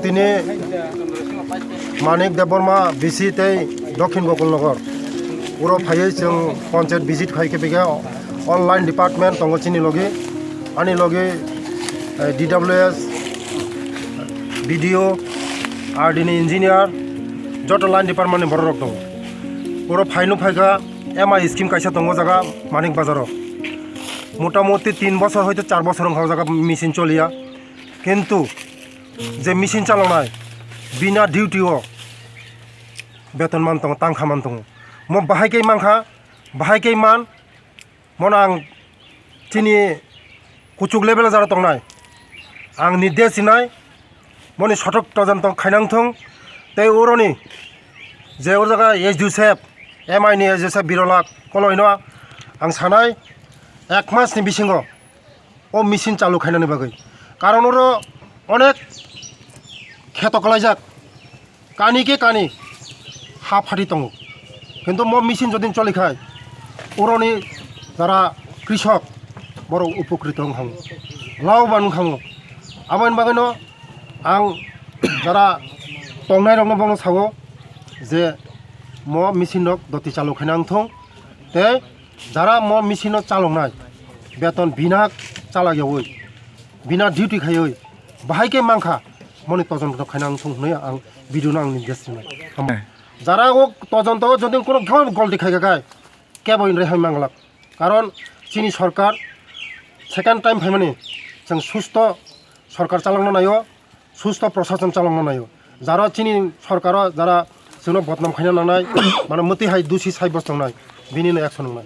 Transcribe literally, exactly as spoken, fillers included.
Tini Manik Debbarma B C tei Dokhin Gokulnagar. Uro phaiwi chwng panchayat visit khai khe bikhe online department tongo chini logi. Ani logi, eh, D W S, B D O, R D ni engineer, joto line department ni borok rok tongo. Uro phaino phaikha M I scheme kaisa tongo jaga Manik Bazar o. Motamuti tin bosor hoite char bosor wngkha o jaga machine choliya. Kintu je machine chaloknai bina duty o beton man tongo, tangkha man tongo. Mo bahai khe mankha, bahai khe man, mono ang chini kuchuk level jara tongnai, ang nirdesh sinai, moni sotok tojon tong khainang thung, tei uroni je o jaga S D O sep, M I ni S D O sep Birolak Koloino ang sanai, ek mas ni bisingo o machine chalu khainani bagwi. Karon oro onek kheto kwlaijak, kani khe kani ha phati tongo. Kintu mo machine jodi choli khai, oroni jara krisok borok upokrito wng khamu, laboban wng khamu. Aboni bagwino ang jara tongnai rokno bono sago je mo machine rok doti chalu khainang thung tei jara mo machine no chaloknai beton bina chalak yawi, bina duty khaiwi, bahai khe mankha, moni tojon rok khainang thung hwnwi ang video no ang nirdesh rinai. Jara o tojon to jodi kuno gol-, golti khaikha khai kebo inre hai manglak. Karon chini sorkar second time phaimani chwng susto sorkar chalokna naio, susto prosason chalokna naio. Jara chini sorkaro jara chwngno bodnam khaina nangnai, mane mwtwi hai dusi sai bostongnai, bini no action wngnai.